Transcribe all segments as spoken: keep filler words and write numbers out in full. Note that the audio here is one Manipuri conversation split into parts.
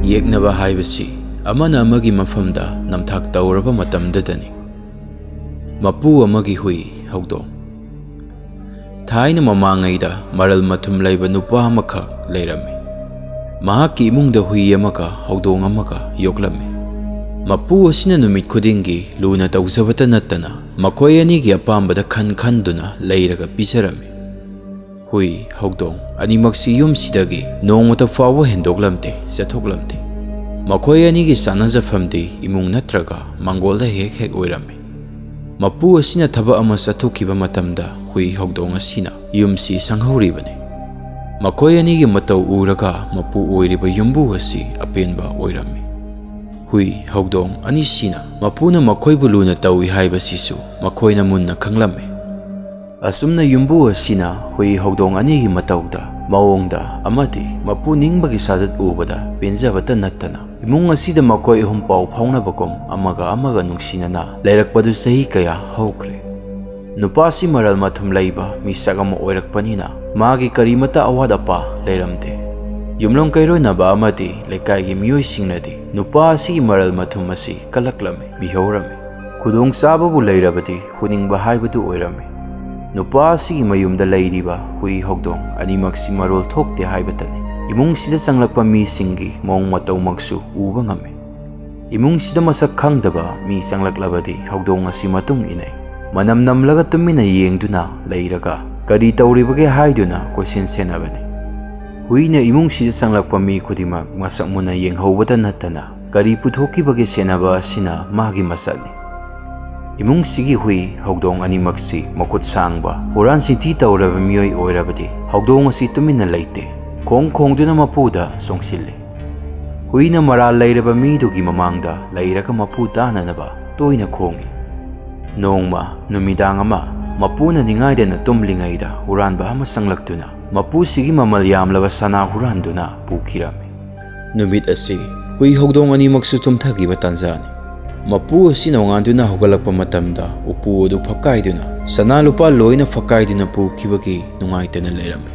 ꯌꯦꯛꯅꯕ ꯍꯥꯏꯕꯁꯤ ꯑꯃꯅ ꯑꯃꯒꯤ ꯃꯐꯝꯗ ꯅꯝꯊꯥꯛ ꯇꯧꯔꯕ ꯃꯇꯝꯗꯗꯅꯤ꯫ ꯃꯄꯨ ꯑꯃꯒꯤ ꯍꯨꯏ ꯍꯧꯗꯣꯡ꯫ ꯊꯥꯏꯅ ꯃꯃꯥꯡꯉꯩꯗ ꯃꯔꯜ ꯃꯊꯨꯝ ꯂꯩꯕ ꯅꯨꯄꯥ ꯑꯃꯈꯛ ꯂꯩꯔꯝꯃꯤ꯫ ꯃꯍꯥꯛꯀꯤ ꯏꯃꯨꯡꯗ ꯍꯨꯏ ꯑꯃꯒ ꯍꯧꯗꯣꯡ ꯑꯃꯒ ꯌꯣꯛꯂꯝꯃꯤ꯫ ꯃꯄꯨ ꯑꯁꯤꯅ ꯅꯨꯃꯤꯠ ꯈꯨꯗꯤꯡꯒꯤ ꯂꯨꯅ ꯇꯧꯖꯕꯇ ꯅꯠꯇꯅ ꯃꯈꯣꯏ ꯑꯅꯤꯒꯤ ꯑꯄꯥꯝꯕꯗ ꯈꯟ ꯈꯟꯗꯨꯅ ꯂꯩꯔꯒ ꯄꯤꯖꯔꯝꯃꯤ꯫ ꯍꯨꯏ ꯍꯧꯗꯣꯡ ꯑꯅꯤꯃꯛꯁꯤ ꯌꯨꯝꯁꯤꯗꯒꯤ ꯅꯣꯡꯃꯇ ꯐꯥꯎꯕ ꯍꯦꯟꯗꯣꯛꯂꯝꯗꯦ, ꯆꯠꯊꯣꯛꯂꯝꯗꯦ꯫ ꯃꯈꯣꯏ ꯑꯅꯤꯒꯤ ꯆꯥꯟꯅꯖꯐꯝꯗꯤ ꯏꯃꯨꯡ ꯅꯠꯇ꯭ꯔꯒ ꯃꯥꯡꯒꯣꯜꯗ ꯍꯦꯛ ꯍꯦꯛ ꯑꯣꯏꯔꯝꯃꯤ꯫ ꯃꯄꯨ ꯑꯁꯤꯅ ꯊꯕꯛ ꯑꯃ ꯆꯠꯊꯣꯛꯈꯤꯕ ꯃꯇꯝꯗ ꯍꯨꯏ ꯍꯧꯗꯣꯡ ꯑꯁꯤꯅ ꯌꯨꯝꯁꯤ ꯁꯪꯍꯧꯔꯤꯕꯅꯤ꯫ ꯃꯈꯣꯏ ꯑꯅꯤꯒꯤ ꯃꯇꯧ ꯎꯔꯒ ꯃꯄꯨ ꯑꯣꯏꯔꯤꯕ ꯌꯨꯝꯕꯨ ꯑꯁꯤ ꯑꯄꯦꯟꯕ ꯑꯣꯏꯔꯝꯃꯤ꯫ ꯍꯨꯏ ꯍꯧꯗꯣꯡ ꯑꯅꯤꯁꯤꯅ ꯃꯄꯨꯅ ꯃꯈꯣꯏꯕꯨ ꯂꯨꯅ ꯇꯧꯏ ꯍꯥꯏꯕꯁꯤꯁꯨ ꯃꯈꯣꯏꯅ ꯃꯨꯟꯅ ꯈꯪꯂꯝꯃꯤ꯫ ꯑꯁꯨꯝꯅ ꯌꯨꯝꯕꯨ ꯑꯁꯤꯅ ꯍꯨꯏ ꯍꯧꯗꯣꯡ ꯑꯅꯤꯒꯤ ꯃꯇꯧꯗ, ꯃꯑꯣꯡꯗ ꯑꯃꯗꯤ ꯃꯄꯨ ꯅꯤꯡꯕꯒꯤ ꯁꯥꯖꯠ ꯎꯕꯗ ꯄꯦꯟꯖꯕꯇ ꯅꯠꯇꯅ ꯏꯃꯨꯡ ꯑꯁꯤꯗ ꯃꯈꯣꯏ ꯑꯍꯨꯝ ꯄꯥꯎ ꯐꯥꯎꯅꯕꯒꯨꯝ ꯑꯃꯒ ꯑꯃꯒ ꯅꯨꯡꯁꯤꯅꯅ ꯂꯩꯔꯛꯄꯗꯨ ꯆꯍꯤ ꯀꯌꯥ ꯍꯧꯈ꯭ꯔꯦ꯫ ꯅꯨꯄꯥꯁꯤ ꯃꯔꯜ ꯃꯊꯨꯝ ꯂꯩꯕ ꯃꯤꯁꯛ ꯑꯃ ꯑꯣꯏꯔꯛꯄꯅꯤꯅ ꯃꯥꯒꯤ ꯀꯔꯤꯃꯠꯇ ꯑꯋꯥꯠ ꯑꯄꯥ ꯂꯩꯔꯝꯗꯦ꯫ ꯌꯨꯝꯂꯣꯟ ꯀꯩꯔꯣꯏꯅꯕ ꯑꯃꯗꯤ ꯂꯩꯀꯥꯏꯒꯤ ꯃꯤꯑꯣꯏꯁꯤꯡꯅꯗꯤ ꯅꯨꯄꯥ ꯑꯁꯤꯒꯤ ꯃꯔꯜ ꯃꯊꯨꯝ ꯑꯁꯤ ꯀꯜꯂꯛꯂꯝꯃꯤ, ꯕꯤꯍꯧꯔꯝꯃꯤ꯫ ꯈꯨꯗꯣꯡꯆꯥꯕꯕꯨ ꯂꯩꯔꯕꯗꯤ ꯍꯨꯅꯤꯡꯕ ꯍꯥꯏꯕꯗꯨ ꯑꯣꯏꯔꯝꯃꯤ꯫ ꯅꯨꯄꯥ ꯑꯁꯤꯒꯤ ꯃꯌꯨꯝꯗ ꯂꯩꯔꯤꯕ ꯍꯨꯏ ꯍꯧꯗꯣꯡ ꯑꯅꯤꯃꯛꯁꯤ ꯃꯔꯣꯜ ꯊꯣꯛꯇꯦ ꯍꯥꯏꯕꯇꯅꯤ꯫ ꯏꯃꯨꯡꯁꯤꯗ ꯆꯪꯂꯛꯄ ꯃꯤꯁꯤꯡꯒꯤ ꯃꯑꯣꯡ ꯃꯇꯧꯃꯛꯁꯨ ꯎꯕ ꯉꯝꯃꯤ꯫ ꯏꯃꯨꯡꯁꯤꯗ ꯃꯁꯛ ꯈꯪꯗꯕ ꯃꯤ ꯆꯪꯂꯛꯂꯕꯗꯤ ꯍꯧꯗꯣꯡ ꯑꯁꯤ ꯃꯇꯨꯡ ꯏꯟꯅꯩ꯫ ꯃꯅꯝ ꯅꯝꯂꯒ ꯇꯨꯃꯤꯟꯅ ꯌꯦꯡꯗꯨꯅ ꯂꯩꯔꯒ ꯀꯔꯤ ꯇꯧꯔꯤꯕꯒꯦ ꯍꯥꯏꯗꯨꯅ ꯀꯣꯏꯁꯦꯟ ꯁꯦꯟꯅꯕꯅꯤ꯫ ꯍꯨꯏꯅ ꯏꯃꯨꯡꯁꯤꯗ ꯆꯪꯂꯛꯄ ꯃꯤ ꯈꯨꯗꯤꯡꯃꯛ ꯃꯁꯛ ꯃꯨꯟꯅ ꯌꯦꯡꯍꯧꯕꯇ ꯅꯠꯇꯅ ꯀꯔꯤ ꯄꯨꯊꯣꯛꯈꯤꯕꯒꯦ ꯁꯦꯟꯅꯕ ꯑꯁꯤꯅ ꯃꯥꯒꯤ ꯃꯁꯛꯅꯤ꯫ ꯏꯃꯨꯡꯁꯤꯒꯤ ꯍꯨꯏ ꯍꯧꯗꯣꯡ ꯑꯅꯤꯃꯛꯁꯤ ꯃꯈꯨꯠ ꯁꯥꯡꯕ, ꯍꯨꯔꯥꯟ ꯆꯤꯟꯊꯤ ꯇꯧꯔꯕ ꯃꯤꯑꯣꯏ ꯑꯣꯏꯔꯕꯗꯤ ꯍꯧꯗꯣꯡ ꯑꯁꯤ ꯇꯨꯃꯤꯟꯅ ꯂꯩꯇꯦ, ꯈꯣꯡ ꯈꯣꯡꯗꯨꯅ ꯃꯄꯨꯗ ꯆꯣꯡꯁꯤꯜꯂꯤ꯫ ꯍꯨꯏꯅ ꯃꯔꯥꯜ ꯂꯩꯔꯕ ꯃꯤꯗꯨꯒꯤ ꯃꯃꯥꯡꯗ ꯂꯩꯔꯒ ꯃꯄꯨ ꯇꯥꯅꯅꯕ ꯇꯣꯏꯅ ꯈꯣꯡꯏ꯫ ꯅꯣꯡꯃ ꯅꯨꯃꯤꯗꯥꯡ ꯑꯃ ꯃꯄꯨꯅ ꯅꯤꯡꯉꯥꯏꯗꯅ ꯇꯨꯝꯂꯤꯉꯩꯗ ꯍꯨꯔꯥꯟꯕ ꯑꯃ ꯆꯪꯂꯛꯇꯨꯅ ꯃꯄꯨꯁꯤꯒꯤ ꯃꯃꯜ ꯌꯥꯝꯂꯕ ꯁꯅꯥ ꯍꯨꯔꯥꯟꯗꯨꯅ ꯄꯨꯈꯤꯔꯝꯃꯤ꯫ ꯅꯨꯃꯤꯠ ꯑꯁꯤ ꯍꯨꯏ ꯍꯧꯗꯣꯡ ꯑꯅꯤꯃꯛꯁꯨ ꯇꯨꯝꯊꯈꯤꯕ ꯇꯥꯟꯖꯥꯅꯤ꯫ ꯃꯄꯨ ꯑꯁꯤ ꯅꯣꯡꯉꯥꯟꯗꯨꯅ ꯍꯧꯒꯠꯂꯛꯄ ꯃꯇꯝꯗ ꯎꯄꯨ ꯑꯗꯨ ꯐꯛꯀꯥꯏꯗꯨꯅ ꯁꯅꯥ ꯂꯨꯄꯥ ꯂꯣꯏꯅ ꯐꯛꯀꯥꯏꯗꯨꯅ ꯄꯨꯈꯤꯕꯒꯤ ꯅꯨꯡꯉꯥꯏꯇꯅ ꯂꯩꯔꯝꯃꯤ꯫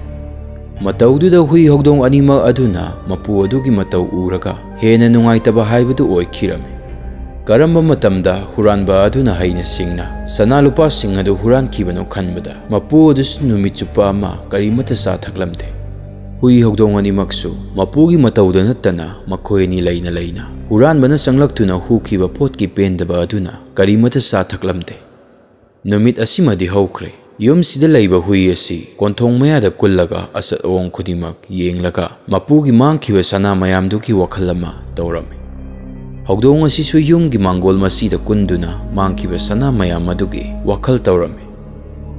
ꯃꯇꯧꯗꯨꯗ ꯍꯨꯏ ꯍꯧꯗꯣꯡ ꯑꯅꯤꯃꯛ ꯑꯗꯨꯅ ꯃꯄꯨ ꯑꯗꯨꯒꯤ ꯃꯇꯧ ꯎꯔꯒ ꯍꯦꯟꯅ ꯅꯨꯡꯉꯥꯏꯇꯕ ꯍꯥꯏꯕꯗꯨ ꯑꯣꯏꯈꯤꯔꯝꯃꯤ꯫ ꯀꯔꯝꯕ ꯃꯇꯝꯗ ꯍꯨꯔꯥꯟꯕ ꯑꯗꯨꯅ ꯍꯩꯅ ꯁꯤꯡꯅ ꯁꯅꯥ ꯂꯨꯄꯥꯁꯤꯡ ꯑꯗꯨ ꯍꯨꯔꯥꯟꯈꯤꯕꯅꯣ ꯈꯟꯕꯗ ꯃꯄꯨ ꯑꯗꯨꯁꯨ ꯅꯨꯃꯤꯠ ꯆꯨꯞꯄ ꯑꯃ ꯀꯔꯤꯃꯠꯇ ꯆꯥ ꯊꯛꯂꯝꯗꯦ꯫ ꯍꯨꯏ ꯍꯧꯗꯣꯡ ꯑꯅꯤꯃꯛꯁꯨ ꯃꯄꯨꯒꯤ ꯃꯇꯧꯗ ꯅꯠꯇꯅ ꯃꯈꯣꯏ ꯑꯅꯤ ꯂꯩꯅ ꯂꯩꯅ ꯍꯨꯔꯥꯟꯕꯅ ꯆꯪꯂꯛꯇꯨꯅ ꯍꯨꯈꯤꯕ ꯄꯣꯠꯀꯤ ꯄꯦꯟꯗꯕ ꯑꯗꯨꯅ ꯀꯔꯤꯃꯠꯇ ꯆꯥ ꯊꯛꯂꯝꯗꯦ꯫ ꯅꯨꯃꯤꯠ ꯑꯁꯤꯃꯗꯤ ꯍꯧꯈ꯭ꯔꯦ꯫ ꯌꯨꯝꯁꯤꯗ ꯂꯩꯕ ꯍꯨꯏ ꯑꯁꯤ ꯀꯣꯟꯊꯣꯡ ꯃꯌꯥꯗ ꯀꯨꯜꯂꯒ ꯑꯆꯠ ꯑꯋꯣꯡ ꯈꯨꯗꯤꯡꯃꯛ ꯌꯦꯡꯂꯒ ꯃꯄꯨꯒꯤ ꯃꯥꯡꯈꯤꯕ ꯁꯅꯥ ꯃꯌꯥꯝꯗꯨꯒꯤ ꯋꯥꯈꯜ ꯑꯃ ꯇꯧꯔꯝꯃꯤ꯫ ꯍꯧꯗꯣꯡ ꯑꯁꯤꯁꯨ ꯌꯨꯝꯒꯤ ꯃꯥꯡꯒꯣꯜ ꯃꯁꯤꯗ ꯀꯨꯟꯗꯨꯅ ꯃꯥꯡꯈꯤꯕ ꯁꯅꯥ ꯃꯌꯥꯝ ꯑꯗꯨꯒꯤ ꯋꯥꯈꯜ ꯇꯧꯔꯝꯃꯤ꯫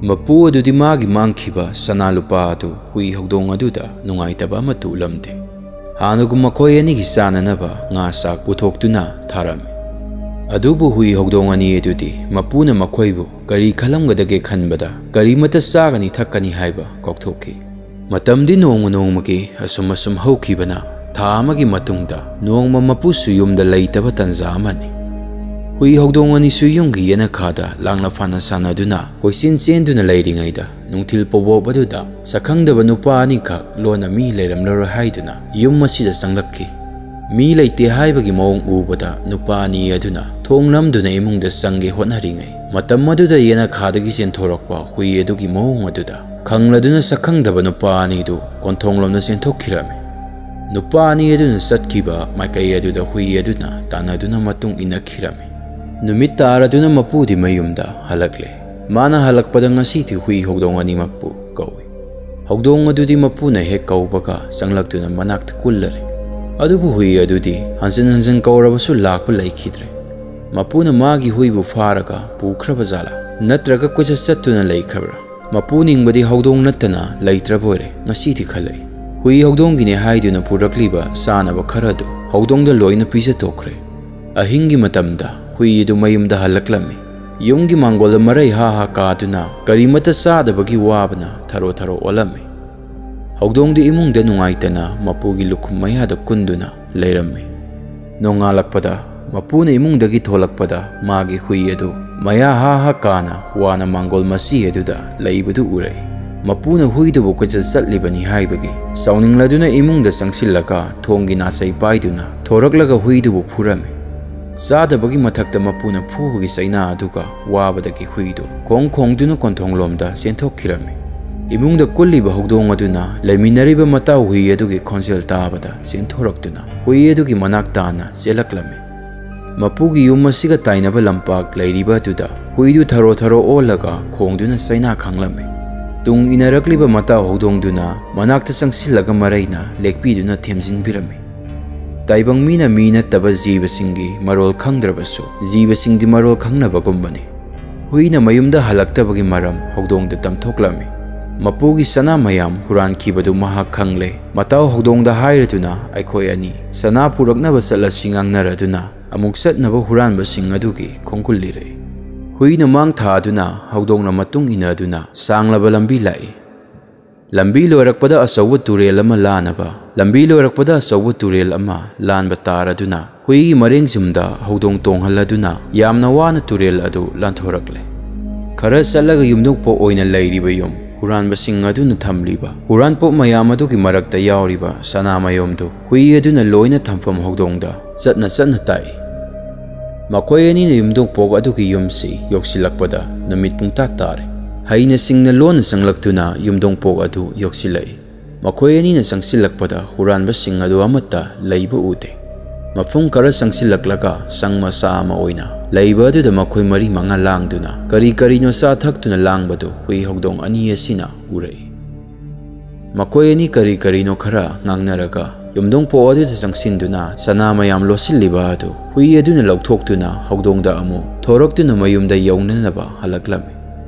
ꯃꯄꯨ ꯑꯗꯨꯗꯤ ꯃꯥꯒꯤ ꯃꯥꯡꯈꯤꯕ ꯁꯅꯥ ꯂꯨꯄꯥ ꯑꯗꯨ ꯍꯨꯏ ꯍꯧꯗꯣꯡ ꯑꯗꯨꯗ ꯅꯨꯡꯉꯥꯏꯇꯕ ꯑꯃꯠꯇ ꯎꯠꯂꯝꯗꯦ꯫ ꯍꯥꯟꯅꯒꯨꯝ ꯃꯈꯣꯏ ꯑꯅꯤꯒꯤ ꯆꯥꯅꯅꯕ ꯉꯥ ꯆꯥꯛ ꯄꯨꯊꯣꯛꯇꯨꯅ ꯊꯥꯔꯝꯃꯤ꯫ ꯑꯗꯨꯕꯨ ꯍꯨꯏ ꯍꯧꯗꯣꯡ ꯑꯅꯤ ꯑꯗꯨꯗꯤ ꯃꯄꯨꯅ ꯃꯈꯣꯏꯕꯨ ꯀꯔꯤ ꯈꯜꯂꯝꯒꯗꯒꯦ ꯈꯟꯕꯗ ꯀꯔꯤꯃꯠꯇ ꯆꯥꯒꯅꯤ ꯊꯛꯀꯅꯤ ꯍꯥꯏꯕ ꯀꯥꯎꯊꯣꯛꯈꯤ꯫ ꯃꯇꯝꯗꯤ ꯅꯣꯡꯃ ꯅꯣꯡꯃꯒꯤ ꯑꯁꯨꯝ ꯑꯁꯨꯝ ꯍꯧꯈꯤꯕꯅ ꯊꯥ ꯑꯃꯒꯤ ꯃꯇꯨꯡꯗ ꯅꯣꯡꯃ ꯃꯄꯨꯁꯨ ꯌꯨꯝꯗ ꯂꯩꯇꯕ ꯇꯟꯖꯥ ꯑꯃꯅꯤ꯫ ꯍꯨꯏ ꯍꯧꯗꯣꯡ ꯑꯅꯤꯁꯨ ꯌꯨꯝꯒꯤ ꯌꯦꯅꯈꯥꯗ ꯂꯥꯡꯅ ꯐꯥꯅ ꯁꯥꯟꯅꯗꯨꯅ ꯀꯣꯏꯆꯦꯟ ꯆꯦꯟꯗꯨꯅ ꯂꯩꯔꯤꯉꯩꯗ ꯅꯨꯡꯊꯤꯜ ꯄꯣꯕꯣꯞ ꯑꯗꯨꯗ ꯁꯛꯈꯪꯗꯕ ꯅꯨꯄꯥ ꯑꯅꯤꯈꯛ ꯂꯣꯟꯅ ꯃꯤ ꯂꯩꯔꯝꯂꯔꯣꯏ ꯍꯥꯏꯗꯨꯅ ꯌꯨꯝ ꯑꯁꯤꯗ ꯆꯪꯂꯛꯈꯤ꯫ ꯃꯤ ꯂꯩꯇꯦ ꯍꯥꯏꯕꯒꯤ ꯃꯑꯣꯡ ꯎꯕꯗ ꯅꯨꯄꯥ ꯑꯅꯤ ꯑꯗꯨꯅ ꯊꯣꯡ ꯂꯝꯗꯨꯅ ꯏꯃꯨꯡꯗ ꯆꯪꯒꯦ ꯍꯣꯠꯅꯔꯤꯉꯩ ꯃꯇꯝ ꯑꯗꯨꯗ ꯌꯦꯅꯈꯥꯗꯒꯤ ꯆꯦꯟꯊꯣꯔꯛꯄ ꯍꯨꯏ ꯑꯗꯨꯒꯤ ꯃꯑꯣꯡ ꯑꯗꯨꯗ ꯈꯪꯂꯗꯨꯅ ꯁꯛꯈꯪꯗꯕ ꯅꯨꯄꯥ ꯑꯅꯤꯗꯨ ꯀꯣꯟꯊꯣꯡꯂꯣꯝꯗ ꯆꯦꯟꯊꯣꯛꯈꯤꯔꯝꯃꯤ꯫ ꯅꯨꯄꯥ ꯑꯅꯤ ꯑꯗꯨꯅ ꯆꯠꯈꯤꯕ ꯃꯥꯏꯀꯩ ꯑꯗꯨꯗ ꯍꯨꯏ ꯑꯗꯨꯅ ꯇꯥꯟꯅꯗꯨꯅ ꯃꯇꯨꯡ ꯏꯟꯅꯈꯤꯔꯝꯃꯤ꯫ ꯅꯨꯃꯤꯠ ꯇꯥꯔꯗꯨꯅ ꯃꯄꯨꯗꯤ ꯃꯌꯨꯝꯗ ꯍꯜꯂꯛꯂꯦ꯫ ꯃꯥꯅ ꯍꯜꯂꯛꯄꯗ ꯉꯁꯤꯗꯤ ꯍꯨꯏ ꯍꯧꯗꯣꯡ ꯑꯅꯤꯃꯛꯄꯨ ꯀꯧꯏ꯫ ꯍꯧꯗꯣꯡ ꯑꯗꯨꯗꯤ ꯃꯄꯨꯅ ꯍꯦꯛ ꯀꯧꯕꯒ ꯆꯪꯂꯛꯇꯨꯅ ꯃꯅꯥꯛꯇ ꯀꯨꯜꯂꯔꯦ꯫ ꯑꯗꯨꯕꯨ ꯍꯨꯏ ꯑꯗꯨꯗꯤ ꯍꯟꯖꯤꯟ ꯍꯟꯖꯤꯟ ꯀꯧꯔꯕꯁꯨ ꯂꯥꯛꯄ ꯂꯩꯈꯤꯗ꯭ꯔꯦ꯫ ꯃꯄꯨꯅ ꯃꯥꯒꯤ ꯍꯨꯏꯕꯨ ꯐꯥꯔꯒ ꯄꯨꯈ꯭ꯔꯕ ꯖꯥꯠꯂꯥ? ꯅꯠꯇ꯭ꯔꯒ ꯀꯣꯏꯆꯠ ꯆꯠꯇꯨꯅ ꯂꯩꯈ꯭ꯔꯕ꯭ꯔꯥ? ꯃꯄꯨ ꯅꯤꯡꯕꯗꯤ ꯍꯧꯗꯣꯡ ꯅꯠꯇꯅ ꯂꯩꯇ꯭ꯔꯕ ꯑꯣꯏꯔꯦ ꯉꯁꯤꯗꯤ ꯈꯜꯂꯛꯏ꯫ ꯍꯨꯏ ꯍꯧꯗꯣꯡꯒꯤꯅꯦ ꯍꯥꯏꯗꯨꯅ ꯄꯨꯔꯛꯂꯤꯕ ꯆꯥꯅꯕ ꯈꯔꯗꯨ ꯍꯧꯗꯣꯡꯗ ꯂꯣꯏꯅ ꯄꯤꯖꯊꯣꯛꯈ꯭ꯔꯦ꯫ ꯑꯍꯤꯡꯒꯤ ꯃꯇꯝꯗ ꯍꯨꯏ ꯑꯗꯨ ꯃꯌꯨꯝꯗ ꯍꯜꯂꯛꯂꯝꯃꯤ꯫ ꯌꯨꯝꯒꯤ ꯃꯥꯡꯒꯣꯜꯗ ꯃꯔꯩ ꯍꯥ ꯍꯥ ꯀꯥꯗꯨꯅ ꯀꯔꯤꯃꯠꯇ ꯆꯥꯗꯕꯒꯤ ꯋꯥꯕꯅ ꯊꯔꯣ ꯊꯔꯣ ꯑꯣꯜꯂꯝꯃꯤ꯫ ꯍꯧꯗꯣꯡꯗꯤ ꯏꯃꯨꯡꯗ ꯅꯨꯡꯉꯥꯏꯇꯅ ꯃꯄꯨꯒꯤ ꯂꯨꯈꯨꯝ ꯃꯌꯥꯗ ꯀꯨꯟꯗꯨꯅ ꯂꯩꯔꯝꯃꯤ꯫ ꯅꯣꯡꯉꯥꯜꯂꯛꯄꯗ ꯃꯄꯨꯅ ꯏꯃꯨꯡꯗꯒꯤ ꯊꯣꯛꯂꯛꯄꯗ ꯃꯥꯒꯤ ꯍꯨꯏ ꯑꯗꯨ ꯃꯌꯥ ꯍꯥ ꯍꯥ ꯀꯥꯅ ꯋꯥꯅ ꯃꯥꯡꯒꯣꯜ ꯃꯆꯤ ꯑꯗꯨꯗ ꯂꯩꯕꯗꯨ ꯎꯔꯛꯏ꯫ ꯃꯄꯨꯅ ꯍꯨꯏꯗꯨꯕꯨ ꯀꯣꯏꯆꯠ ꯆꯠꯂꯤꯕꯅꯤ ꯍꯥꯏꯕꯒꯤ ꯁꯥꯎꯅꯤꯡꯂꯗꯨꯅ ꯏꯃꯨꯡꯗ ꯆꯪꯁꯤꯜꯂꯒ ꯊꯣꯡꯒꯤ ꯅꯥꯆꯩ ꯄꯥꯏꯗꯨꯅ ꯊꯣꯔꯛꯂꯒ ꯍꯨꯏꯗꯨꯕꯨ ꯐꯨꯔꯝꯃꯤ꯫ ꯆꯥꯗꯕꯒꯤ ꯃꯊꯛꯇ ꯃꯄꯨꯅ ꯐꯨꯕꯒꯤ ꯆꯩꯅꯥ ꯑꯗꯨꯒ ꯋꯥꯕꯗꯒꯤ ꯍꯨꯏꯗꯨ ꯈꯣꯡ ꯈꯣꯡꯗꯨꯅ ꯀꯣꯟꯊꯣꯡꯂꯣꯝꯗ ꯆꯦꯟꯊꯣꯛꯈꯤꯔꯝꯃꯤ꯫ ꯏꯃꯨꯡꯗ ꯀꯨꯜꯂꯤꯕ ꯍꯧꯗꯣꯡ ꯑꯗꯨꯅ ꯂꯩꯃꯤꯟꯅꯔꯤꯕ ꯃꯇꯥꯎ ꯍꯨꯏ ꯑꯗꯨꯒꯤ ꯈꯣꯟꯖꯦꯜ ꯇꯥꯕꯗ ꯆꯦꯟꯊꯣꯔꯛꯇꯨꯅ ꯍꯨꯏ ꯑꯗꯨꯒꯤ ꯃꯅꯥꯛ ꯇꯥꯅ ꯆꯦꯜꯂꯛꯂꯝꯃꯤ꯫ ꯃꯄꯨꯒꯤ ꯌꯨꯝ ꯑꯁꯤꯒ ꯇꯥꯏꯅꯕ ꯂꯝꯄꯥꯛ ꯂꯩꯔꯤꯕ ꯑꯗꯨꯗ ꯍꯨꯏꯗꯨ ꯊꯔꯣ ꯊꯔꯣ ꯑꯣꯜꯂꯒ ꯈꯣꯡꯗꯨꯅ ꯆꯩꯅꯥ ꯈꯥꯡꯂꯝꯃꯤ꯫ ꯇꯨꯡ ꯏꯟꯅꯔꯛꯂꯤꯕ ꯃꯇꯥꯎ ꯍꯧꯗꯣꯡꯗꯨꯅ ꯃꯅꯥꯛꯇ ꯆꯪꯁꯤꯜꯂꯒ ꯃꯔꯩꯅ ꯂꯦꯛꯄꯤꯗꯨꯅ ꯊꯦꯝꯖꯤꯟꯕꯤꯔꯝꯃꯤ꯫ ꯇꯥꯏꯕꯪ ꯃꯤꯅ ꯃꯤ ꯅꯠꯇꯕ ꯖꯤꯕꯁꯤꯡꯒꯤ ꯃꯔꯣꯜ ꯈꯪꯗ꯭ꯔꯕꯁꯨ, ꯖꯤꯕꯁꯤꯡꯗꯤ ꯃꯔꯣꯜ ꯈꯪꯅꯕꯒꯨꯝꯕꯅꯤ꯫ ꯍꯨꯏꯅ ꯃꯌꯨꯝꯗ ꯍꯜꯂꯛꯇꯕꯒꯤ ꯃꯔꯝ ꯍꯧꯗꯣꯡꯗ ꯇꯝꯊꯣꯛꯂꯝꯃꯤ꯫ ꯃꯄꯨꯒꯤ ꯁꯅꯥ ꯃꯌꯥꯝ ꯍꯨꯔꯥꯟꯈꯤꯕꯗꯨ ꯃꯍꯥꯛ ꯈꯪꯂꯦ꯫ ꯃꯇꯥꯎ ꯍꯧꯗꯣꯡꯗ ꯍꯥꯏꯔꯗꯨꯅ ꯑꯩꯈꯣꯏ ꯑꯅꯤ ꯁꯅꯥ ꯄꯨꯔꯛꯅꯕ ꯆꯠꯂꯁꯤ ꯉꯥꯡꯅꯔꯗꯨꯅ ꯑꯃꯨꯛ ꯆꯠꯅꯕ ꯍꯨꯔꯥꯟꯕꯁꯤꯡ ꯑꯗꯨꯒꯤ ꯈꯣꯡꯒꯨꯜ ꯂꯤꯔꯛꯏ꯫ ꯍꯨꯏꯅ ꯃꯥꯡ ꯊꯥꯗꯨꯅ ꯍꯧꯗꯣꯡꯅ ꯃꯇꯨꯡ ꯏꯟꯅꯗꯨꯅ ꯁꯥꯡꯂꯕ ꯂꯝꯕꯤ ꯂꯥꯛꯏ꯫ ꯂꯝꯕꯤ ꯂꯣꯏꯔꯛꯄꯗ ꯑꯆꯧꯕ ꯇꯨꯔꯦꯜ ꯑꯃ ꯂꯥꯟꯅꯕ, ꯂꯝꯕꯤ ꯂꯣꯏꯔꯛꯄꯗ ꯑꯆꯧꯕ ꯇꯨꯔꯦꯜ ꯑꯃ ꯂꯥꯟꯕ ꯇꯥꯔꯗꯨꯅ ꯍꯨꯏꯒꯤ ꯃꯔꯦꯡ ꯆꯨꯝꯗ ꯍꯧꯗꯣꯡ ꯇꯣꯡꯍꯜꯂꯗꯨꯅ ꯌꯥꯝꯅ ꯋꯥꯅ ꯇꯨꯔꯦꯜ ꯑꯗꯨ ꯂꯥꯟꯊꯣꯔꯛꯂꯦ꯫ ꯈꯔ ꯆꯠꯂꯒ ꯌꯨꯝꯗꯣꯡꯄꯣꯛ ꯑꯣꯏꯅ ꯂꯩꯔꯤꯕ ꯌꯨꯝ ꯍꯨꯔꯥꯟꯕꯁꯤꯡ ꯑꯗꯨꯅ ꯊꯝꯂꯤꯕ ꯍꯨꯔꯥꯟꯄꯣꯠ ꯃꯌꯥꯝ ꯑꯗꯨꯒꯤ ꯃꯔꯛꯇ ꯌꯥꯎꯔꯤꯕ ꯁꯅꯥꯃꯌꯣꯝꯗꯨ ꯍꯨꯏ ꯑꯗꯨꯅ ꯂꯣꯏꯅ ꯊꯝꯐꯝ ꯍꯧꯗꯣꯡꯗ ꯆꯠꯅ ꯆꯠꯅ ꯇꯥꯛꯏ꯫ ꯃꯈꯣꯏ ꯑꯅꯤꯅ ꯌꯨꯝꯗꯣꯡꯄꯣꯛ ꯑꯗꯨꯒꯤ ꯌꯨꯝꯁꯤ ꯌꯧꯁꯤꯜꯂꯛꯄꯗ ꯅꯨꯃꯤꯠ ꯄꯨꯡꯇꯥ ꯇꯥꯔꯦ꯫ ꯍꯩꯅ ꯁꯤꯡꯅ ꯂꯣꯟꯅ ꯆꯪꯂꯛꯇꯨꯅ ꯌꯨꯝꯗꯣꯡꯄꯣꯛ ꯑꯗꯨ ꯌꯧꯁꯤꯜꯂꯛꯏ꯫ ꯃꯈꯣꯏ ꯑꯅꯤꯅ ꯆꯪꯁꯤꯜꯂꯛꯄꯗ ꯍꯨꯔꯥꯟꯕꯁꯤꯡ ꯑꯗꯨ ꯑꯃꯠꯇ ꯂꯩꯕ ꯎꯗꯦ꯫ ꯃꯐꯝ ꯈꯔ ꯆꯪꯁꯤꯜꯂꯛꯂꯒ ꯁꯪ ꯃꯆꯥ ꯑꯃ ꯑꯣꯏꯅ ꯂꯩꯕ ꯑꯗꯨꯗ ꯃꯈꯣꯏ ꯃꯔꯤ ꯃꯉꯥ ꯂꯥꯡꯗꯨꯅ ꯀꯔꯤ ꯀꯔꯤꯅꯣ ꯆꯥ ꯊꯛꯇꯨꯅ ꯂꯥꯡꯕꯗꯨ ꯍꯨꯏ ꯍꯧꯗꯣꯡ ꯑꯅꯤ ꯑꯁꯤꯅ ꯎꯔꯛꯏ꯫ ꯃꯈꯣꯏ ꯑꯅꯤ ꯀꯔꯤ ꯀꯔꯤꯅꯣ ꯈꯔ ꯉꯥꯡꯅꯔꯒ ꯌꯨꯝꯗꯣꯡꯄꯣꯛ ꯑꯗꯨꯗ ꯆꯪꯁꯤꯟꯗꯨꯅ ꯁꯅꯥ ꯃꯌꯥꯝ ꯂꯣꯠꯁꯤꯜꯂꯤꯕ ꯑꯗꯨ ꯍꯨꯏ ꯑꯗꯨꯅ ꯂꯧꯊꯣꯛꯇꯨꯅ ꯍꯧꯗꯣꯡꯗ ꯑꯃꯨꯛ ꯊꯣꯔꯛꯇꯨꯅ ꯃꯌꯨꯝꯗ ꯌꯧꯅꯅꯕ ꯍꯜꯂꯛꯂꯝꯃꯤ꯫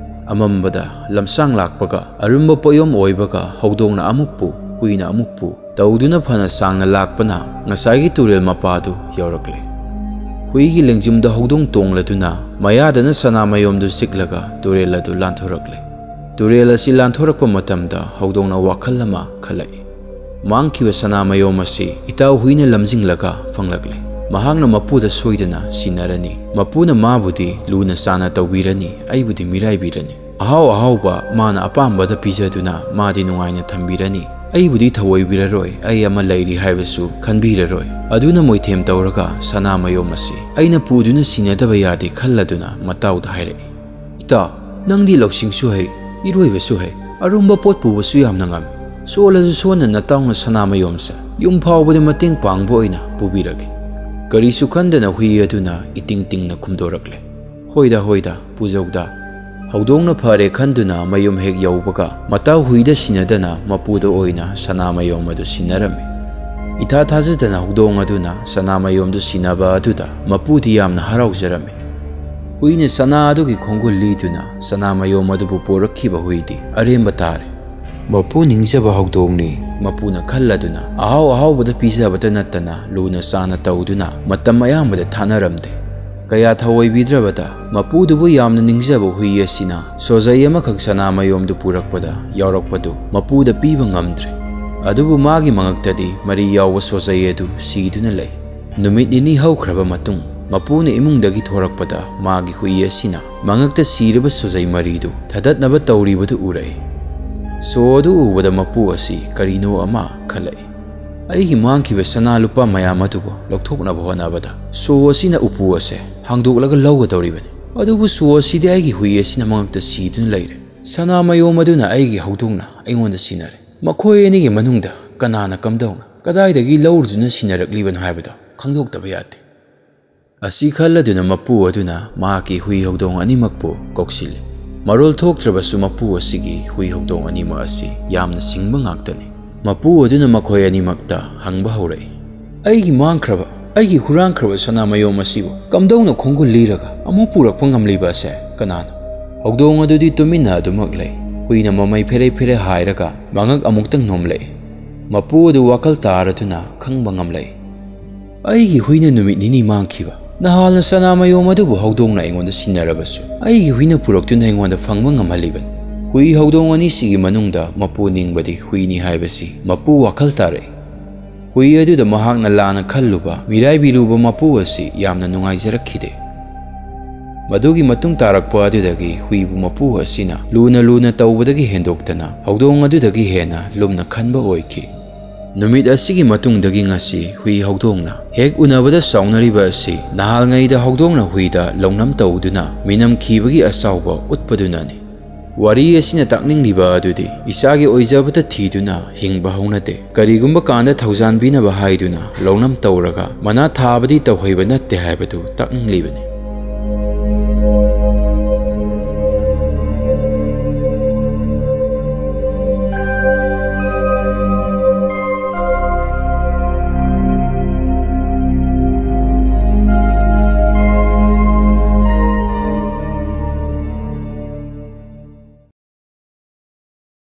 ꯑꯃꯝꯕꯗ ꯂꯝꯁꯥꯡ ꯂꯥꯛꯄꯒ ꯑꯔꯨꯝꯕ ꯄꯣꯌꯣꯝ ꯑꯣꯏꯕꯒ ꯍꯧꯗꯣꯡꯅ ꯑꯃꯨꯛꯄꯨ ꯍꯨꯏꯅ ꯑꯃꯨꯛꯄꯨ ꯇꯧꯗꯨꯅ ꯐꯅ ꯁꯥꯡꯅ ꯂꯥꯛꯄꯅ ꯉꯁꯥꯏꯒꯤ ꯇꯨꯔꯦꯜ ꯃꯄꯥꯗꯨ ꯌꯧꯔꯛꯂꯦ꯫ ꯍꯨꯏꯒꯤ ꯂꯦꯡꯖꯨꯝꯗ ꯍꯧꯗꯣꯡ ꯇꯣꯡꯂꯗꯨꯅ ꯃꯌꯥꯗꯅ ꯁꯅꯥ ꯃꯌꯣꯝꯗꯨ ꯆꯤꯛꯂꯒ ꯇꯨꯔꯦꯜ ꯑꯗꯨ ꯂꯥꯟꯊꯣꯔꯛꯂꯦ꯫ ꯇꯨꯔꯦꯜ ꯑꯁꯤ ꯂꯥꯟꯊꯣꯔꯛꯄ ꯃꯇꯝꯗ ꯍꯧꯗꯣꯡꯅ ꯋꯥꯈꯜ ꯑꯃ ꯈꯜꯂꯛꯏ꯫ ꯃꯥꯡꯈꯤꯕ ꯁꯅꯥ ꯃꯌꯣꯝ ꯑꯁꯤ ꯏꯇꯥꯎ ꯍꯨꯏꯅ ꯂꯝꯖꯤꯡꯂꯒ ꯐꯪꯂꯛꯂꯦ꯫ ꯃꯍꯥꯛꯅ ꯃꯄꯨꯗ ꯁꯣꯏꯗꯅ ꯁꯤꯟꯅꯔꯅꯤ꯫ ꯃꯄꯨꯅ ꯃꯥꯕꯨꯗꯤ ꯂꯨꯅ ꯆꯥꯟꯅ ꯇꯧꯕꯤꯔꯅꯤ, ꯑꯩꯕꯨꯗꯤ ꯃꯤꯔꯥꯏꯕꯤꯔꯅꯤ꯫ ꯑꯍꯥꯎ ꯑꯍꯥꯎꯕ ꯃꯥꯅ ꯑꯄꯥꯝꯕꯗ ꯄꯤꯖꯗꯨꯅ ꯃꯥꯗꯤ ꯅꯨꯡꯉꯥꯏꯅ ꯊꯝꯕꯤꯔꯅꯤ꯫ ꯑꯩꯕꯨꯗꯤ ꯊꯑꯣꯏꯕꯤꯔꯔꯣꯏ, ꯑꯩ ꯑꯃ ꯂꯩꯔꯤ ꯍꯥꯏꯕꯁꯨ ꯈꯟꯕꯤꯔꯔꯣꯏ꯫ ꯑꯗꯨꯅ ꯃꯣꯏꯊꯦꯝ ꯇꯧꯔꯒ ꯁꯅꯥꯃꯌꯣꯝ ꯑꯁꯤ ꯑꯩꯅ ꯄꯨꯗꯨꯅ ꯁꯤꯟꯅꯗꯕ ꯌꯥꯗꯦ ꯈꯜꯂꯗꯨꯅ ꯃꯇꯥꯎꯗ ꯍꯥꯏꯔꯛꯏ, "ꯏꯇꯥꯎ, ꯅꯪꯗꯤ ꯂꯧꯁꯤꯡꯁꯨ ꯍꯩ, ꯏꯔꯣꯏꯕꯁꯨ ꯍꯩ, ꯑꯔꯨꯝꯕ ꯄꯣꯠ ꯄꯨꯕꯁꯨ ꯌꯥꯝꯅ ꯉꯝꯃꯤ꯫ ꯁꯣꯜꯂꯁꯨ ꯁꯣꯟꯅ ꯅꯇꯥꯎꯅ ꯁꯅꯥꯃꯌꯣꯝꯁꯦ ꯌꯨꯝ ꯐꯥꯎꯕꯗ ꯃꯇꯦꯡ ꯄꯥꯡꯕ ꯑꯣꯏꯅ ꯄꯨꯕꯤꯔꯒꯦ꯫" ꯀꯔꯤꯁꯨ ꯈꯟꯗꯅ ꯍꯨꯏ ꯑꯗꯨꯅ ꯏꯇꯤꯡ ꯇꯤꯡꯅ ꯈꯨꯝꯗꯣꯔꯛꯂꯦ, "ꯍꯣꯏꯗ, ꯍꯣꯏꯗ, ꯄꯨꯖꯧꯗ꯫" ꯍꯧꯗꯣꯡꯅ ꯐꯔꯦ ꯈꯟꯗꯨꯅ ꯃꯌꯨꯝ ꯍꯦꯛ ꯌꯧꯕꯒ ꯃꯇꯥꯎ ꯍꯨꯏꯗ ꯁꯤꯟꯅꯗꯅ ꯃꯄꯨꯗ ꯑꯣꯏꯅ ꯁꯅꯥꯃꯌꯣꯝ ꯑꯗꯨ ꯁꯤꯟꯅꯔꯝꯃꯤ꯫ ꯏꯊꯥ ꯊꯥꯖꯗꯅ ꯍꯧꯗꯣꯡ ꯑꯗꯨꯅ ꯁꯅꯥꯃꯌꯣꯝꯗꯨ ꯁꯤꯟꯅꯕ ꯑꯗꯨꯗ ꯃꯄꯨꯗꯤ ꯌꯥꯝꯅ ꯍꯔꯥꯎꯖꯔꯝꯃꯤ꯫ ꯍꯨꯏꯅ ꯁꯅꯥ ꯑꯗꯨꯒꯤ ꯈꯣꯡꯒꯨꯜ ꯂꯤꯗꯨꯅ ꯁꯅꯥꯃꯌꯣꯝ ꯑꯗꯨꯕꯨ ꯄꯣꯔꯛꯈꯤꯕ ꯍꯨꯏꯗꯤ ꯑꯔꯦꯝꯕ ꯇꯥꯔꯦ꯫ ꯃꯄꯨ ꯅꯤꯡꯖꯕ ꯍꯧꯗꯣꯡꯅꯤ, ꯃꯄꯨꯅ ꯈꯜꯂꯗꯨꯅ ꯑꯍꯥꯎ ꯑꯍꯥꯎꯕꯗ ꯄꯤꯖꯕꯇ ꯅꯠꯇꯅ ꯂꯨꯅ ꯆꯥꯅ ꯇꯧꯗꯨꯅ ꯃꯇꯝ ꯑꯌꯥꯝꯕꯗ ꯊꯥꯅꯔꯝꯗꯦ꯫ ꯀꯌꯥ ꯊꯑꯣꯏꯕꯤꯗ꯭ꯔꯕꯗ ꯃꯄꯨꯗꯨꯕꯨ ꯌꯥꯝꯅ ꯅꯤꯡꯖꯕ ꯍꯨꯏ ꯑꯁꯤꯅ ꯁꯣꯖꯩ ꯑꯃꯈꯛ ꯁꯅꯥꯃꯌꯣꯝꯗꯨ ꯄꯨꯔꯛꯄꯗ ꯌꯥꯎꯔꯛꯄꯗꯨ ꯃꯄꯨꯗ ꯄꯤꯕ ꯉꯝꯗ꯭ꯔꯦ꯫ ꯑꯗꯨꯕꯨ ꯃꯥꯒꯤ ꯃꯉꯛꯇꯗꯤ ꯃꯔꯤ ꯌꯥꯎꯕ ꯁꯣꯖꯩ ꯑꯗꯨ ꯁꯤꯗꯨꯅ ꯂꯩ꯫ ꯅꯨꯃꯤꯠ ꯅꯤꯅꯤ ꯍꯧꯈ꯭ꯔꯕ ꯃꯇꯨꯡ, ꯃꯄꯨꯅ ꯏꯃꯨꯡꯗꯒꯤ ꯊꯣꯔꯛꯄꯗ ꯃꯥꯒꯤ ꯍꯨꯏ ꯑꯁꯤꯅ ꯃꯉꯛꯇ ꯁꯤꯔꯕ ꯁꯣꯖꯩ ꯃꯔꯤꯗꯨ ꯊꯥꯗꯠꯅꯕ ꯇꯧꯔꯤꯕꯗꯨ ꯎꯔꯛꯏ꯫ ꯁꯣ ꯑꯗꯨ ꯎꯕꯗ ꯃꯄꯨ ꯑꯁꯤ ꯀꯔꯤꯅꯣ ꯑꯃ ꯈꯜꯂꯛꯏ꯫ ꯑꯩꯒꯤ ꯃꯥꯡꯈꯤꯕ ꯁꯅꯥ ꯂꯨꯄꯥ ꯃꯌꯥꯝ ꯑꯗꯨꯕꯨ ꯂꯧꯊꯣꯛꯅꯕ ꯍꯣꯠꯅꯕꯗ ꯁꯣ ꯑꯁꯤꯅ ꯎꯄꯨ ꯑꯁꯦ ꯍꯥꯡꯗꯣꯛꯂꯒ ꯂꯧꯒꯗꯧꯔꯤꯕꯅꯤ꯫ ꯑꯗꯨꯕꯨ ꯁꯣ ꯑꯁꯤꯗꯤ ꯑꯩꯒꯤ ꯍꯨꯏ ꯑꯁꯤꯅ ꯃꯉꯛꯇ ꯁꯤꯗꯨꯅ ꯂꯩꯔꯦ꯫ ꯁꯅꯥ ꯃꯌꯣꯝ ꯑꯗꯨꯅ ꯑꯩꯒꯤ ꯍꯧꯗꯣꯡꯅ ꯑꯩꯉꯣꯟꯗ ꯁꯤꯟꯅꯔꯦ꯫ ꯃꯈꯣꯏ ꯑꯅꯤꯒꯤ ꯃꯅꯨꯡꯗ ꯀꯅꯥꯅ ꯀꯝꯗꯧꯅ ꯀꯗꯥꯏꯗꯒꯤ ꯂꯧꯔꯨꯗꯨꯅ ꯁꯤꯟꯅꯔꯛꯂꯤꯕꯅꯣ ꯍꯥꯏꯕꯗꯣ ꯈꯪꯗꯣꯛꯇꯕ ꯌꯥꯗꯦ꯫ ꯑꯁꯤ ꯈꯜꯂꯗꯨꯅ ꯃꯄꯨ ꯑꯗꯨꯅ ꯃꯍꯥꯛꯀꯤ ꯍꯨꯏ ꯍꯧꯗꯣꯡ ꯑꯅꯤꯃꯛꯄꯨ ꯀꯧꯁꯤꯜꯂꯤ꯫ ꯃꯔꯣꯜ ꯊꯣꯛꯇ꯭ꯔꯕꯁꯨ ꯃꯄꯨ ꯑꯁꯤꯒꯤ ꯍꯨꯏ ꯍꯧꯗꯣꯡ ꯑꯅꯤꯃꯛ ꯑꯁꯤ ꯌꯥꯝꯅ ꯁꯤꯡꯕ ꯉꯥꯛꯇꯅꯤ꯫ ꯃꯄꯨ ꯑꯗꯨꯅ ꯃꯈꯣꯏ ꯑꯅꯤꯃꯛꯇ ꯍꯪꯕ ꯍꯧꯔꯛꯏ, "ꯑꯩꯒꯤ ꯃꯥꯡꯈ꯭ꯔꯕ, ꯑꯩꯒꯤ ꯍꯨꯔꯥꯟꯈ꯭ꯔꯕ ꯁꯅꯥ ꯃꯌꯣꯝ ꯑꯁꯤꯕꯨ ꯀꯝꯗꯧꯅ ꯈꯣꯡꯒꯨꯜ ꯂꯤꯔꯒ ꯑꯃꯨꯛ ꯄꯨꯔꯛꯄ ꯉꯝꯂꯤꯕ ꯑꯁꯦ ꯀꯅꯥꯅꯣ?" ꯍꯧꯗꯣꯡ ꯑꯗꯨꯗꯤ ꯇꯨꯃꯤꯟꯅ ꯑꯗꯨꯃꯛ ꯂꯩ꯫ ꯍꯨꯏꯅ ꯃꯃꯩ ꯐꯦꯔꯦ ꯐꯦꯔꯦ ꯍꯥꯏꯔꯒ ꯃꯉꯛ ꯑꯃꯨꯛꯇꯪ ꯅꯣꯝꯂꯛꯏ꯫ ꯃꯄꯨ ꯑꯗꯨ ꯋꯥꯈꯜ ꯇꯥꯔꯗꯨꯅ ꯈꯪꯕ ꯉꯝꯂꯛꯏ꯫ "ꯑꯩꯒꯤ ꯍꯨꯏꯅ ꯅꯨꯃꯤꯠ ꯅꯤꯅꯤ ꯃꯥꯡꯈꯤꯕ꯫ ꯅꯍꯥꯜꯅ ꯁꯅꯥ ꯃꯌꯣꯝ ꯑꯗꯨꯕꯨ ꯍꯧꯗꯣꯡꯅ ꯑꯩꯉꯣꯟꯗ ꯁꯤꯟꯅꯔꯕꯁꯨ, ꯑꯩꯒꯤ ꯍꯨꯏꯅ ꯄꯨꯔꯛꯇꯨꯅ ꯑꯩꯉꯣꯟꯗ ꯐꯪꯕ ꯉꯝꯍꯜꯂꯤꯕꯅꯤ꯫" ꯍꯨꯏ ꯍꯧꯗꯣꯡ ꯑꯅꯤꯁꯤꯒꯤ ꯃꯅꯨꯡꯗ ꯃꯄꯨ ꯅꯤꯡꯕꯗꯤ ꯍꯨꯏꯅꯤ ꯍꯥꯏꯕꯁꯤ ꯃꯄꯨ ꯋꯥꯈꯜ ꯇꯥꯔꯛꯏ꯫ ꯍꯨꯏ ꯑꯗꯨꯗ ꯃꯍꯥꯛꯅ ꯂꯥꯟꯅ ꯈꯜꯂꯨꯕ, ꯃꯤꯔꯥꯏꯕꯤꯔꯨꯕ ꯃꯄꯨ ꯑꯁꯤ ꯌꯥꯝꯅ ꯅꯨꯡꯉꯥꯏꯖꯔꯛꯈꯤꯗꯦ꯫ ꯃꯗꯨꯒꯤ ꯃꯇꯨꯡ ꯇꯥꯔꯛꯄ ꯑꯗꯨꯗꯒꯤ ꯍꯨꯏꯕꯨ ꯃꯄꯨ ꯑꯁꯤꯅ ꯂꯨꯅ ꯂꯨꯅ ꯇꯧꯕꯗꯒꯤ ꯍꯦꯟꯗꯣꯛꯇꯅ ꯍꯧꯗꯣꯡ ꯑꯗꯨꯗꯒꯤ ꯍꯦꯟꯅ ꯂꯨꯝꯅ ꯈꯟꯕ ꯑꯣꯏꯈꯤ꯫ ꯅꯨꯃꯤꯠ ꯑꯁꯤꯒꯤ ꯃꯇꯨꯡꯗꯒꯤ ꯉꯁꯤ ꯍꯨꯏ ꯍꯧꯗꯣꯡꯅ ꯍꯦꯛ ꯎꯅꯕꯗ ꯁꯥꯎꯅꯔꯤꯕ ꯑꯁꯤ ꯅꯍꯥꯜꯉꯩꯗ ꯍꯧꯗꯣꯡꯅ ꯍꯨꯏꯗ ꯂꯧꯅꯝ ꯇꯧꯗꯨꯅ ꯃꯤꯅꯝꯈꯤꯕꯒꯤ ꯑꯆꯥꯎꯕ ꯎꯠꯄꯗꯨꯅꯅꯤ꯫ ꯋꯥꯔꯤ ꯑꯁꯤꯅ ꯇꯥꯛꯅꯤꯡꯂꯤꯕ ꯑꯗꯨꯗꯤ ꯏꯁꯥꯒꯤ ꯑꯣꯏꯖꯕꯇ ꯊꯤꯗꯨꯅ ꯍꯤꯡꯕ ꯍꯧꯅꯗꯦ꯫ ꯀꯔꯤꯒꯨꯝꯕ ꯀꯥꯟꯗ ꯊꯧꯖꯥꯟꯕꯤꯅꯕ ꯍꯥꯏꯗꯨꯅ ꯂꯧꯅꯝ ꯇꯧꯔꯒ ꯃꯅꯥ ꯊꯥꯕꯗꯤ ꯇꯧꯍꯩꯕ ꯅꯠꯇꯦ ꯍꯥꯏꯕꯗꯨ ꯇꯥꯛꯅꯤꯡꯂꯤꯕꯅꯤ꯫